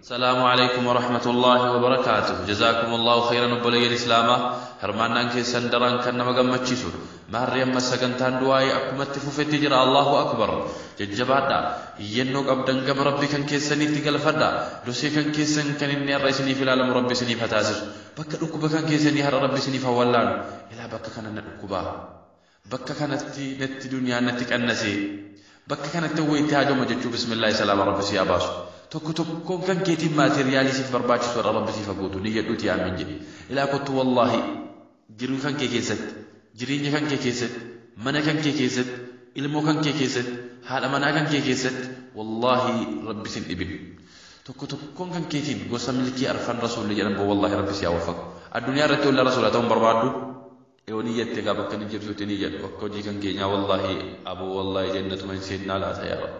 السلام عليكم ورحمة الله وبركاته. جزاكم الله خيرا obboleeyyan Islaamaa, hirmaannaan keessan daran kan nama gammachiisu. Maarri amma sagantaan du'aa'ii akkumatti fufetti jira. Allahu akbar. Jajjabaadha. Iyyannoo qabdan gama Rabbi kan keessaniitti galfadha. Dosee kan keessan kan inni har'a isiniif ilaalamu Rabbi isiniif haa taasisu. Bakka dhukkuba kan keessanii har'a Rabbi isiniif haa wallaanu. Ilaa bakka kana na dhukkubaa. Bakka kanatti natti duniyaan natti qannasee. Bakka kanatti wayitti haajoma jechuu bismillaahi salaama Rabbi si haa baasu. Tokko tokkoon kan keetiin maateriyaalii siif barbaachisu har'a Rabbi siif haa guutu. Ni jedhuuti aamin jedhi. Ilaa kottu, wallaahi jiruu kan kee keessatti, jireenya kan kee keessatti, mana kan kee keessatti, ilmoo kan kee keessatti, haadha manaa kan kee keessatti, wallaahi Rabbi sin dhibin. Tokko tokkoon kan keetiin gosa milkii arfan rasuulli jedhan boo wallaahi Rabbi si haa waffaqu. Addunyaa irratti olla rasuula ta'uun barbaaddu. Yoo ni jette egaa bakka ni jirtutti ni jedhu akka hojii kan keenyaa, wallaahi aboo, wallaahi jannatuma hin seennaa laata yaa Rabbi.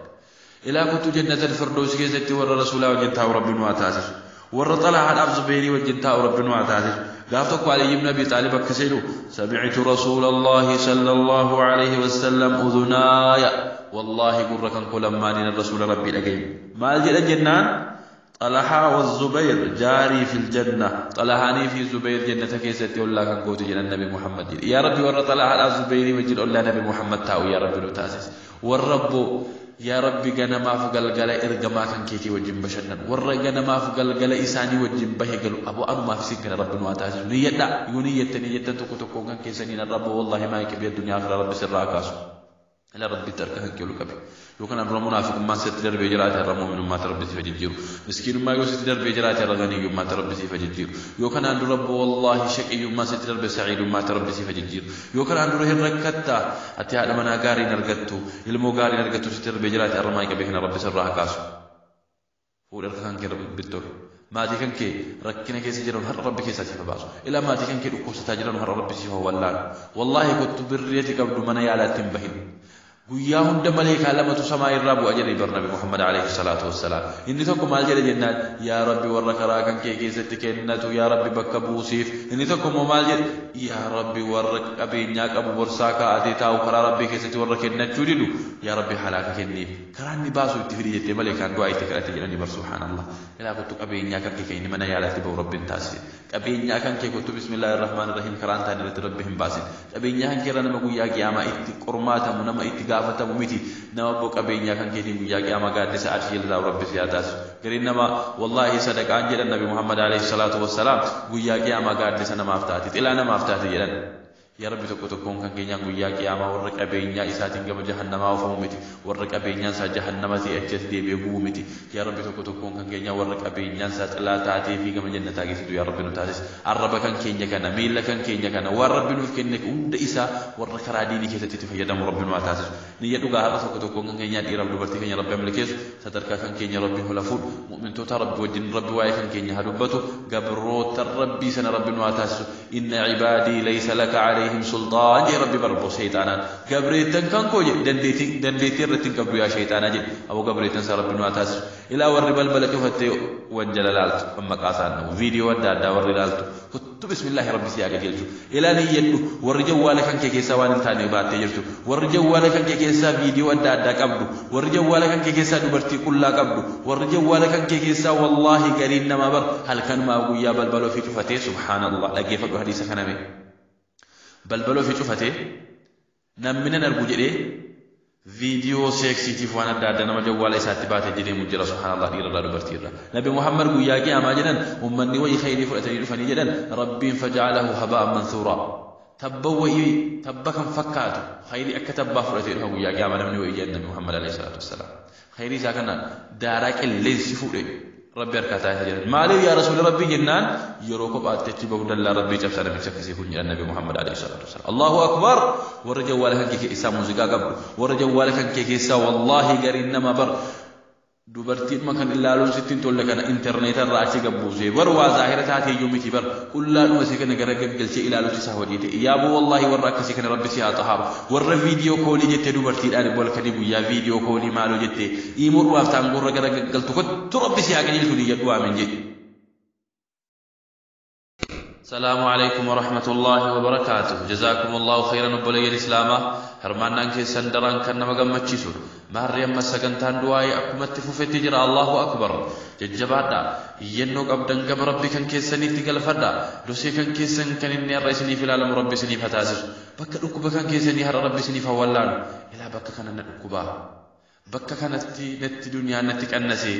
Ilaa kottu, jannata firdoos keessatti warra rasuulaa wajjin taa'u Rabbi nu haa taasisu. Warra Xalahaadhaaf Zubeerii wajjin taa'u Rabbi nu haa taasisu. Gaaf tokko Ali ibn Abi Xaalib akka seenu, سمعت رسول الله صلى الله عليه وسلم أذناي, wallaahi gurra kan koo lammaaniin rasuula Rabbii dhagaye. Maal jedhan jennaan, طلحة والزبير جاري في الجنة, طلحاني في زبير جنة كيستي ولا كان قوتي جنة النبي محمد. يا ربي ور طلحة الزبير وجن ولا نبي محمد تاو يا ربي تاسس. والرب يا ربي ganamaaf galgala ergamaa kan keetii wajjin bashannan, warra ganamaaf galgala isaanii wajjin bahe galu, aboo anumaaf isin kana Rabbi nu haa taasisu. Niyyadha. Yoo niyyattan niyyattan tokko tokkoon kan keessaniin rabba wallaahi maa qabee addunyaa akhiraa Rabbi sirraa kaasu. Ila Rabbitti harka kan kee ol qabe. Yoo kanaan dura munaafiqummaan sitti darbee jiraate, irra mu'minummaatti Rabbi siif jijjiiru. Miskiinummaa yoo sitti darbee jiraate, irra ganiyyummaatti Rabbi siif jijjiiru. Yoo kanaan dura wallaahi shaqiyyummaa sitti darbe, sa'iidummaatti Rabbi siif jijjiiru. Yoo kanaan dura hin rakkatta ati, haadha manaa gaarii hin argattu, ilmoo gaarii hin argattu sitti darbee jiraate, irra maa qabee kana Rabbi sirraa haa kaasu. Fuudha harka kan kee Rabbitti ol. Maatii kan kee rakkina keessa jiran har'a Rabbi keessaa siif baasu. Ilaa maatii kan kee dhukkubsataa jiran har'a Rabbi siif wallaanu. Wallaahi kottu, birriiti qabdu mana yaalaatti hin bahin. Guyyaa hunda maleekaa lamatu samaa irraa bu'a jedhe bar Nabi Muhammad alayhi salaatu wassalaam. Inni tokko maal jedhe jennaan, yaa Rabbi, warra karaa kan kee keessatti kennatu yaa Rabbi bakka buusiif. Inni tokko immoo maal jedhe? Yaa Rabbi, warra qabeenyaa qabu borsaa kaa'atee taa'u karaa Rabbii keessatti warra kennachuu didu yaa Rabbi halaaka kenniif. Karaa inni baasu itti fidi jettee maleekaan du'aa itti kadhate jedhanii bar, subhaanallah. Ilaa kottu, qabeenyaa kan kee inni mana yaalaatti bahu Rabbiin taasise. Qabeenyaa kan kee kottu, bismillaahi rahmaani rahiim, karaan taane irratti Rabbi hin baasin. Qabeenyaa kan kee irra nama guyyaa qiyaamaa itti qormaatamu, nama itti gaafatamu miti. Nama abboo qabeenyaa kan keetiin guyyaa qiyaamaa gaaddisa arshii jala taa'u Rabbi si haa taasisu. Gariin nama wallaahi sadaqaan jedhan Nabi Muhammad alayhi salaatu wassalaam guyyaa qiyaamaa gaaddisa namaaf taati, xilaa namaaf taati jedhan. Yaa Rabbi, tokko tokkoon kan keenyaan guyyaa qiyaamaa warra qabeenyaa isaatiin gama jahannamaa oofamu miti, warra qabeenyaan isaa jahannama ta'e achi as deebi'ee gubu miti. Yaa Rabbi, tokko tokkoon kan keenyaa warra qabeenyaan isaa xilaa taatee fi gama jannataa geessitu yaa Rabbi nu taasisi. Arraba kan keenya kana, miila kan keenya kana, waan Rabbi nuuf kenne hunda isaa warra karaa diinii keessatti itti fayyadamu Rabbi nu haa taasisu. Niyya dhugaa har'a tokko tokkoon kan keenyaa dhiiraaf dubartii keenya Rabbi milkeessu, sadarkaa kan keenya Rabbi hola fuudhu, mu'mintoota Rabbi wajjin Rabbi waa'ee kan keenya haa dubbatu, gabroota Rabbii sana Rabbi nu haa taasisu. إن عبادي ليس لك عليهم سلطان jee Rabbi barbo shayxaanaan. Gabreettan kan koo jedhe, dandeettii irratti hin qabdu yaa shayxaanaa jedhe. Aboo gabreettan isaa Rabbi nu haa taasisu. Ilaa warri balbala cufattee wanjala laaltu kan maqaa isaan dhabu viidiyoo adda addaa warri laaltu, kottu, bismillaahi, Rabbi si haa qajeelchu. Ilaa niyyadhu. Warri jawwaala kan kee keessaa waan hin taane baattee jirtu, warri jawwaala kan kee keessaa viidiyoo adda addaa qabdu, warri jawwaala kan kee keessaa dubartii qullaa qabdu, warri jawwaala kan kee keessaa, wallaahi gariin namaa bar halkanumaa guyyaa balbala ofii cufatee, subhaanallah, dhaggeeffadhu hadiisa kana mee, balbala ofii cufatee namni nan argu jedhee viidiyoo seeksiitiif waan adda addaa nama jawwaala isaatti baatee deemu jira, subhaanallah, dhiirarraa dubartiirra. Nabi Muhammad guyyaa qiyaamaa jedhan, ummanni wayii khayrii fudhatanii dhufanii jedhan, Rabbiin فجعله هباء منثورا, tabba wayii, tabba kan fakkaatu khayrii akka tabbaa fudhatee dhufa guyyaa qiyaamaa namni wayii jedhan Nabi Muhammad alayhi salaatu wassalaam. Khayrii isaa kana daaraa qilleensi fuudhe Rabbi harkaa taasisa jedhan. Maaliif yaa rasuula Rabbii jennaan, yeroo kophaatti achi bahu dallaa Rabbii cabsa namicha akkasii kun jedhan Nabi Muhammad alayhi salaatu wassalaam. Allahu akbar. Warra jawwaala kan kee keessaa muuziqaa qabdu, warra jawwaala kan kee keessaa, wallaahi gariin nama bar dubartiidhuma kan ilaaluun sitti hin tolle kana intarneeta irraa achi gabbuusee bar, waa zaahira taatee iyyuu miti bar, qullaadhuma isii kana gara gaggalchee ilaaluutti isaa hojii ta'e. Yaaboo wallaahi warra akkasii kana Rabbi si haa xahaaru. Warra video call jettee dubartiidhaan bolkanii guyyaa video call maaloo jettee imoo dhuwaaf taangoorra gara gaggaltu, kottu, Rabbi si haa qajeelchu, niyyadhu, aamin jedhi. السلام عليكم ورحمة الله وبركاته. جزاكم الله خيرا obboleeyyan Islaamaa. Hirmaannaan keessan daran kan nama gammachiisudha. Maarri amma sagantaan du'aa'ii akkumatti fufetti jira. Allahu akbar. Jajjabaadha. Iyyannoo qabdan gama Rabbi kan keessaniitti galfadha. Dosee kan keessan kan inni har'a isiniif ilaalamu Rabbi isiniif haa taasisu. Bakka dhukkuba kan keessanii har'a Rabbi isiniif haa wallaanu. Ilaa bakka kana na dhukkubaa. Bakka kanatti natti duniyaan natti qannasee.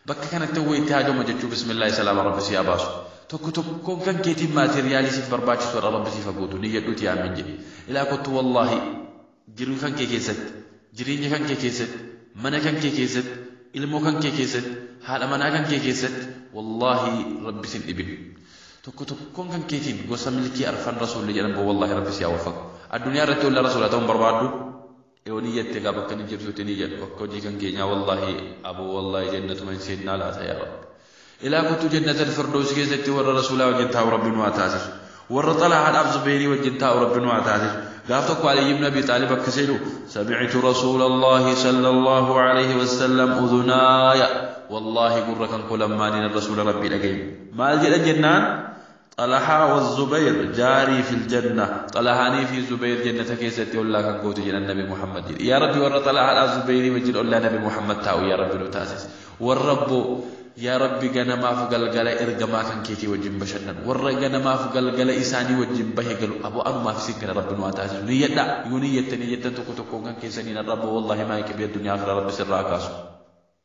Bakka kanatti wayitti haajoma jechuu bismillaahi salaama Rabbi si haa baasu. Tokko tokkoon kan keetiin maateriyaalii siif barbaachisu har'a Rabbi siif haa guutu. Niyyadhuuti aamin jedhi. Ilaa kottu wallaahi jiruu kan kee keessatti, jireenya kan kee keessatti, mana kan kee keessatti, ilmoo kan kee keessatti, haadha manaa kan kee keessatti wallaahi Rabbi sin dhibin. Tokko tokkoon kan keetiin gosa milkii arfan rasuulli jedhan boo wallaahi Rabbi si haa waffaqu. Addunyaa irratti ollaa rasuulaa ta'uun barbaaddu. Yoo niyyatte egaa bakka ni jirtutti ni jedhu akka hojii kan keenyaa wallaahi aboo wallaahi jannatuma hin seennaa laata yaa Rabbi. Ilaa kottu jannatal firdoos keessatti warra rasuulaa wajjin taa'u Rabbi nu haa taasisu. Warra Xalahaadhaaf Zubeerii wajjin taa'u Rabbi nu haa taasisu. Gaaf tokko Aliyyi ibn Abi Xaalib akkas jedhu sami'tu Rasuulallahi sallallahu alayhi wasallam udhunaaya wallaahi gurra kan koo lammaaniin rasuula Rabbii dhagaye. Maal jedhan jennaan Xalahaa wa Zubayr jaarii fil janna Xalahaanii fi Zubayr jannata keessatti ollaa kan kooti jedhan Nabi Muhammad jedhe. Yaa Rabbi warra Xalahaadhaaf Zubayrii wajjin ollaa Nabi Muhammad taa'u yaa Rabbi nu taasisi. Warra abboo yaa Rabbi ganamaaf galgala ergamaa kan keetii wajjin bashannanu warra ganamaaf galgala isaanii wajjin bahe galu aboo anumaaf isin kana Rabbi nu haa taasisu. Niyyadhaa yoo niyyattanii jettan tokko tokkoon kan keessaniin har'a abboo wallaahi maa hiqibee addunyaa akhiraa Rabbi sirraa haa kaasu.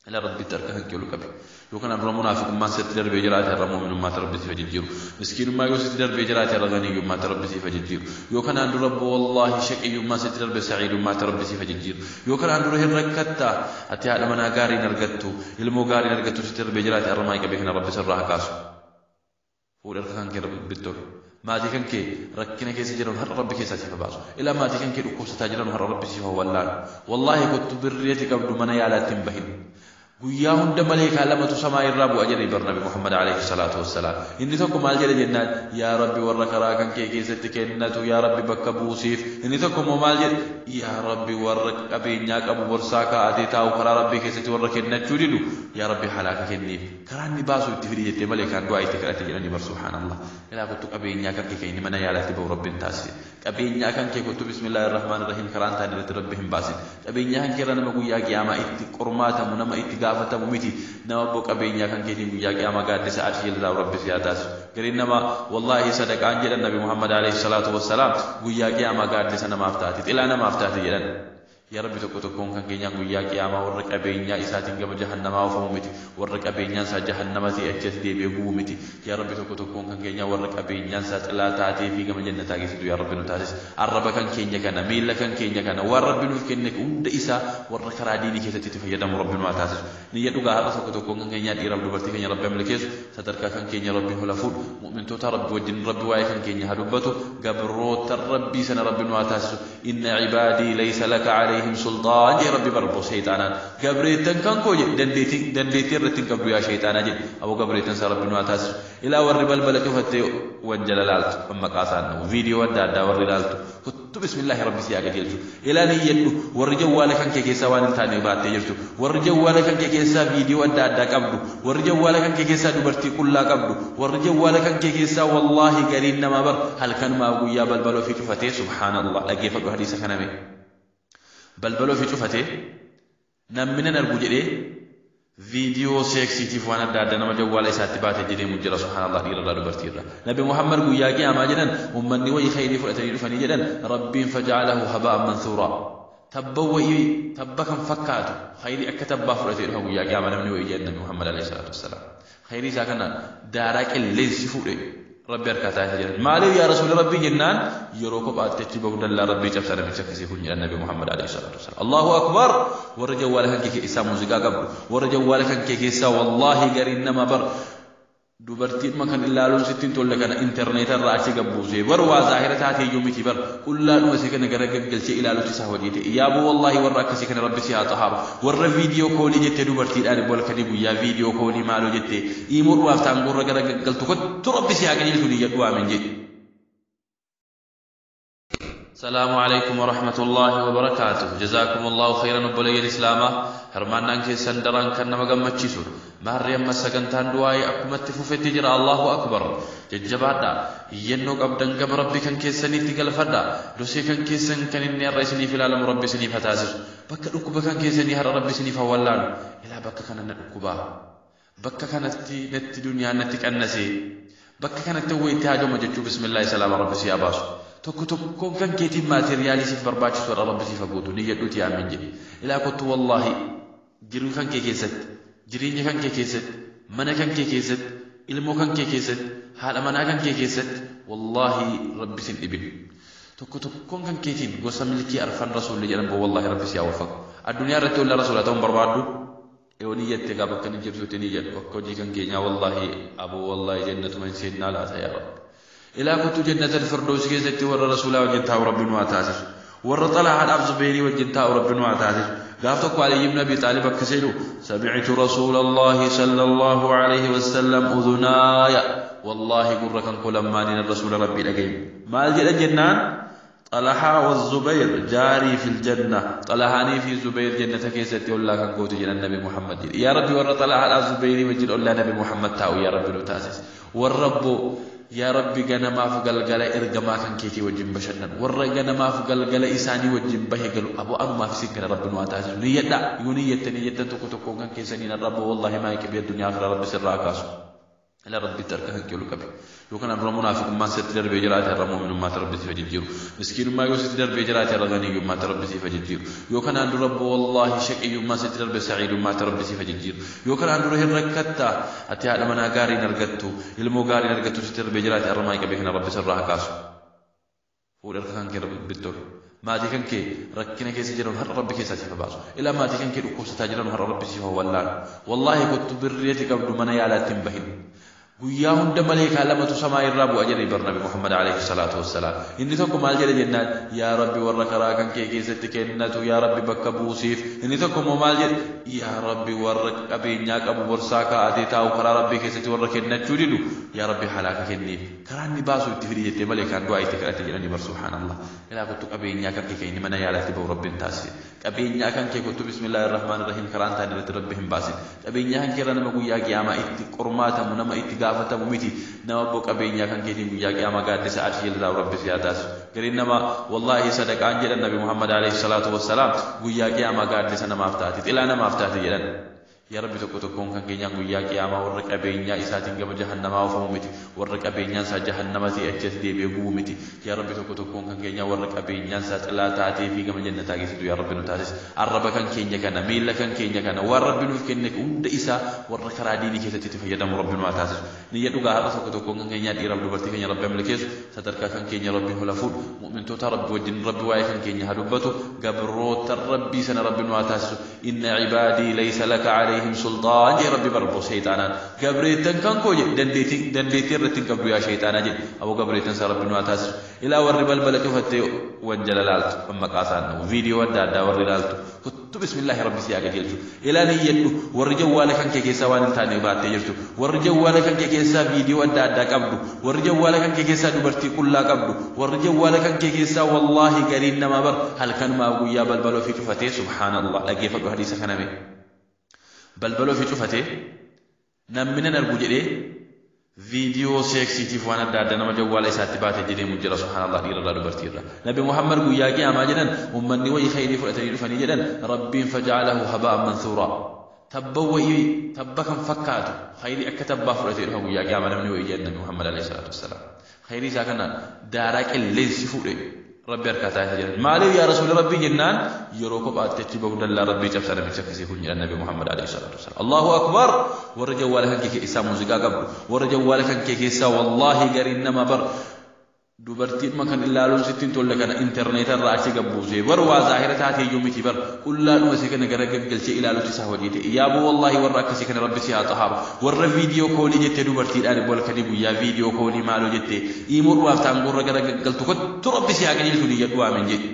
Ila Rabbitti harka kan kee ol qabi. Yoo kanaan dura munaafiqummaan sitti darbee jiraate har'a mu'minummaatti Rabbi siif haa jijjiiru. Miskiinummaa yoo sitti darbee jiraate har'a ganiyyummaatti Rabbi siif haa jijjiiru. Yoo kanaan dura abboo wallaahi shaqiyyummaan sitti darbe sa'iidummaatti Rabbi siif haa jijjiiru. Yoo kanaan dura hin rakkatta ati haadha manaa gaarii hin argattu ilmoo gaarii hin argattu sitti darbee jiraate har'a maal qabee kana Rabbi sirraa haa kaasu. Fuudhi harka kan kee Rabbitti ol. Maatii kan kee rakkina keessa jiran har'a Rabbi keessaa siif haa baasu. Ilaa maatii kan kee dhukkubsataa jiran har'a Rabbi siif haa wallaanu. Wallaahi kottu birrii ati qabdu mana yaalaatti hin bahin. Guyyaa hunda maleekaa lamatu samaa irraa bu'a jedhe bar Nabi Muhammad alayhi salaatu wassalaam. Inni tokko maal jedhe jennaan yaa Rabbi warra karaa kan kee keessatti kennatu yaa Rabbi bakka buusiif. Inni tokko immoo maal jedhe yaa Rabbi warra qabeenyaa qabu borsaa kaa'atee taa'u karaa Rabbii keessatti warra kennachuu didu yaa Rabbi halaaka kenniif. Karaa inni baasu itti fidi jettee maleekaan du'aa itti kadhate jedhanii bar subhaanallah. Ilaa kottu qabeenyaa kan kee kan inni mana yaalaatti bahu Rabbiin taasise. Qabeenyaa kan kee kottu bismillaahi rahmaani rahiim karaa hin taane irratti Rabbi hin baasin. Qabeenyaa kan kee irra nama guyyaa qiyaamaa itti qormaatamu nama itti gaafatamu miti. Nama abboo qabeenyaa kan keetiin guyyaa qiyaamaa gaaddisa arshii jala taa'u Rabbi si haa taasisu. Gariin nama wallaahi sadaqaan jedhan Nabi Muhammad alayhi salaatu wassalaam guyyaa qiyaamaa gaaddisa namaaf taati xilaa namaaf taati jedhan. Yaa Rabbi tokko tokkoon kan keenyaa guyyaa qiyaamaa warra qabeenyaa isaatiin gama jahannamaa oofamu miti. Warra qabeenyaan isaa jahannama ta'e achi as deebi'ee gubu miti. Yaa Rabbi tokko tokkoon kan keenyaa warra qabeenyaan isaa xilaa taatee fi gama jannataa geessitu yaa Rabbi nu taasisi. Arraba kan keenya kana, miila kan keenya kana, waan Rabbi nuuf kenne hunda isaa warra karaa diinii keessatti itti fayyadamu Rabbi nu haa taasisu. Niyya dhugaa har'a tokko tokkoon kan keenyaa dhiiraaf dubartii keenya Rabbi haa milkeessu. Sadarkaa kan keenya Rabbi hola fuudhu. Mu'mintoota Rabbi wajjin Rabbi waa'ee kan keenya haa dubbatu. Gabroota Rabbii sana Rabbi nu haa taasisu. Inna ibaadii laysa laka alayhim sultaan jee Rabbi barbo shayxaanaan. Gabreettan kan koo jedhe dandeettii irratti hin qabdu yaa shayxaanaa jedhe. Aboo gabreettan isaa Rabbi nu haa taasisu. Ilaa warri balbala cufattee wanjala laaltu kan maqaa isaan dhahu viidiyoo adda addaa warri laaltu kottu bismillaahi Rabbi si haa qajeelchu. Ilaa niyyadhu warri jawwaala kan kee keessaa waan hin taane baattee jirtu warri jawwaala kan kee keessaa viidiyoo adda addaa qabdu warri jawwaala kan kee keessaa dubartii qullaa qabdu warri jawwaala kan kee keessaa wallaahi gariin namaa bar halkanumaa guyyaa balbala ofii cufatee subhaanallah dhaggeeffadhu hadiisa kana mee balbala ofii cufatee namni nan argu jedhee viidiyoo seeksiitiif waan adda addaa nama jawwaala isaatti baatee deemu jira subhaanallah dhiirarraa dubartiirra. Nabi Muhammad guyyaa qiyaamaa jedhan ummanni wayii khayrii fudhatanii dhufanii jedhan Rabbiin faja'alahu habaa'an mansuuraa. Tabba wayii tabba kan fakkaatu khayrii akka tabbaa fudhatee dhufa guyyaa qiyaamaa namni wayii jedhan Nabi Muhammad alayhi salaatu wassalaam. Khayrii isaa kana daaraa qilleensi fuudhe Rabbi harkaa taasisa jedhan. Maaliif yaa Rasuula Rabbii jennaan yeroo kophaatti achi bahu dallaa Rabbii cabsa namicha akkasii kun jedhan Nabi Muhammad alayhi salaatu wassalaam. Allahu akbar warra jawwaala kan kee keessaa muuziqaa qabdu warra jawwaala kan kee keessaa wallaahi gariin nama bar dubartiidhuma kan ilaaluun sitti hin tolle kana intarneeta irraa achi gabbuusee bar waa zaahira taatee iyyuu miti bar qullaadhuma isii kana gara gaggalchee ilaaluutti isaa hojii ta'e. Yaaboo wallaahi warra akkasii kana Rabbi si haa xahaaru. Warra viidiyoo koolii jettee dubartiidhaan walkanii guyyaa viidiyoo koolii maaloo jettee imoo dhuwaaf taangoorra gara gaggaltu kottu Rabbi si haa qajeelchu niyyadhu aamin jedhi. السلام عليكم ورحمة الله وبركاته جزاكم الله خيرا obboleeyyan islaamaa hirmaannaan keessan daran kan nama gammachiisu maarri amma sagantaan du'aa'ii akkumatti fufetti jira Allahu akbar jajjabaadha iyyannoo qabdan gama rabbi kan keessaniitti galfadha dosee kan keessan kan inni har'a isiniif ilaalamu rabbi isiniif haa taasisu bakka dhukkuba kan keessanii har'a rabbi isiniif haa wallaanu ilaa bakka kana na dhukkubaa bakka kanatti natti duniyaan natti qannasee bakka kanatti wayitti haajoma jechuu bismillaahi salaama rabbi si haa baasu tokko tokkoon kan keetiin maateriyaalii siif barbaachisu har'a rabbi siif haa guutu niyyadhuuti aamin jedhi ilaa kottu wallaahi jiruu kan kee keessatti jireenya kan kee keessatti mana kan kee keessatti ilmoo kan kee keessatti haadha manaa kan kee keessatti wallaahi rabbi sin dhibin tokko tokkoon kan keetiin gosa milkii arfan rasuulli jedhan boo wallaahi rabbi si haa waffaqu addunyaa irratti ollaa rasuulaa ta'uun barbaaddu yoo niyyatte egaa bakka ni jirtutti niyyadhu akka hojii kan keenyaa wallaahi aboo wallaahi jannatuma hin seennaa laata yaa rabbi ilaa kottu jannata alfirdoos keessatti warra rasuulaa wajjin taa'u rabbi nu haa taasisu warra xalahaadhaaf zubeerii wajjin taa'u rabbi nu haa taasisu gaaf tokko Aliyyi ibn Abi Xaalib akkas jedhu sami'tu rasuulallahi sallallahu alayhi wasallam udhunaaya wallaahi gurra kan koo lammaaniin rasuula rabbii dhagaye maal jedhan jennaan طلحة والزبير جاري في الجنة طلحاني في زبير جنة كيستي ولا كان قوتي جنة النبي محمد يا ربي ور طلحة الزبير وجل ولا نبي محمد تاو يا ربي لو تاسس والرب يا ربي غنما في غلغله ارغما كان كيتي وجن بشنن ور غنما في غلغله اساني وجن به قالوا ابو انو ما في سكن رب نو تاسس نيدا يونيت نيت تكو تكو كان كيسني الرب والله ما يكبي الدنيا اخر رب سر كاسو ila rabbi harka kan kee ol qabe yookaan har'a munaafiqummaan sitti darbee jiraate har'a mu'minummaatti rabbi siif jijjiiru miskiinummaa yoo sitti darbee jiraate har'a ganiyyummaatti rabbi siif jijjiiru yookaan aan dura wallaahi shaqiyyummaa sitti darbe sa'iidummaatti rabbi siif jijjiiru yookaan aan dura hin rakkatta ati haadha manaa gaarii hin argattu ilmoo gaarii hin argattu sitti darbee jiraate har'a maa qabee kana rabbi sirraa haa kaasu fuudhi harka kan kee rabbi bittolu maatii kan kee rakkina keessa jiran har'a rabbi keessaa siif baasu ilaa maatii kan kee dhukkubsataa jiran har'a rabbi siif wallaanu wallaahi kottu birriiti qabdu mana yaalaatti hin bahin guyyaa hunda maleekaa lamatu samaa irraa bu'a jedhe bar nabi Muhammad alayhi salaatu wassalaam inni tokko maal jedhe jennaan yaa rabbi warra karaa kan kee keessatti kennatu yaa rabbi bakka buusiif inni tokko immoo maal jedhe yaa rabbi warra qabeenyaa qabu borsaa kaa'atee taa'u karaa rabbii keessatti warra kennachuu didu yaa rabbi halaaka kenniif karaa inni baasu itti fidi jettee maleekaan du'aa itti kadhate jedhanii bar subhaanallah ilaa kottu qabeenyaa kan kee inni mana yaalaatti ba'u rabbiin taasise qabeenyaa kan kee kottu bismillaahi irrahmaan irrahiim karaan taane irratti rabbi hin baasin qabeenyaa kan kee irra nama guyyaa qiyaamaa itti qormaatamu nama itti gaafatamu miti nama abboo qabeenyaa kan keetiin guyyaa qiyaamaa gaaddisa arshii irraa rabbi si haa taasisu gariin nama wallaahi sadaqaan jedhan nabi Muhammad alayhi salaatu wassalaam guyyaa qiyaamaa gaaddisa namaaf taati xilaa namaaf taati jedhan yaa rabbi tokko tokkoon kan keenyaan guyyaa qiyaamaa warra qabeenyaa isaatiin gama jahannamaa oofamu miti warra qabeenyaan isaa jahannama ta'e achi as deebi'ee gubu miti yaa rabbi tokko tokkoon kan keenyaa warra qabeenyaan isaa xilaa taatee fi gama jannataa geessitu yaa rabbi nu taasisi arraba kan keenya kana miila kan keenya kana waan rabbi nuuf kenne hunda isaa warra karaa diinii keessatti itti fayyadamu rabbi nu haa taasisu niyya dhugaa har'a tokko tokkoon kan keenyaa dhiiraaf dubartii keenya rabbi milkeessu sadarkaa kan keenya rabbi hola fuudhu mu'mintoota rabbi wajjin rabbi waa'ee kan keenya haa dubbatu gabroota rabbii sana rabbi nu haa taasisu inna cibaadii laysa laka عليهم سلطان جي ربي بربو شيطانا غبريتن كان كو جي دنديتي دنديتي رتين قبلو يا شيطانا جي ابو غبريتن سر ربي نواتاس الى ور بلبل چفتي وجلالالت اما قاسان فيديو ودا ور لالت كنت بسم الله ربي سيا قجلتو الى نيدو ور جواله كان كي كيسا وان تاني باتي جرتو ور جواله كان كي كيسا فيديو ودا قبدو ور جواله كان كي كيسا دبرتي كلها قبدو ور جواله كان كي كيسا والله قرين ما بر هل كان ما غيا بلبلو في چفتي سبحان الله لقيفدو حديث كنمي balbaloo fi cufatee namni nan argu jedhee viidiyoo seeksiitiif waan adda addaa nama jawwaala isaatti baatee jedhee jira subhaanallah dhiirarraa dubartiirra nabi Muhammad guyyaa qiyaamaa jedhan ummanni wayii khayrii fudhatanii dhufanii jedhan rabbiin fajacalahu habaa'an mansuuraa tabba wayii tabba kan fakkaatu khayrii akka tabbaa fudhatee dhufa guyyaa qiyaamaa namni wayii jedhan nabi Muhammad alayhi salaatu wassalaam khayrii isaa kana daaraa qilleensi fuudhe rabbi harkaa taa'ee jedhan maaliif yaa rasuula rabbii jennaan yeroo kophaatti achi bahu dallaa rabbii cabsa namicha akkasii kun jedhan nabi Muhammad alayhi salaatu wassalaam Allahu akbar warra jawwaala kan kee keessaa muuziqaa qabdu warra jawwaala kan kee keessaa wallaahi gariin nama bar dubartiidhuma kan ilaaluun sitti hin tolle kana intarneeta irraa achi gabbuusee bar waa zaahira taatee iyyuu miti bar qullaadhuma isii kana gara gaggalchee ilaaluutti isaa hojii ta'e yaaboo wallaahi warra akkasii kana rabbi si haa xahaaru warra viidiyoo koolii jettee dubartiidhaan bolkanii guyyaa viidiyoo koolii maaloo jettee imoo dhuwaaf taangoorra gara gaggaltu kottu rabbi si haa qajeelchu niyyadhu waamin jedhe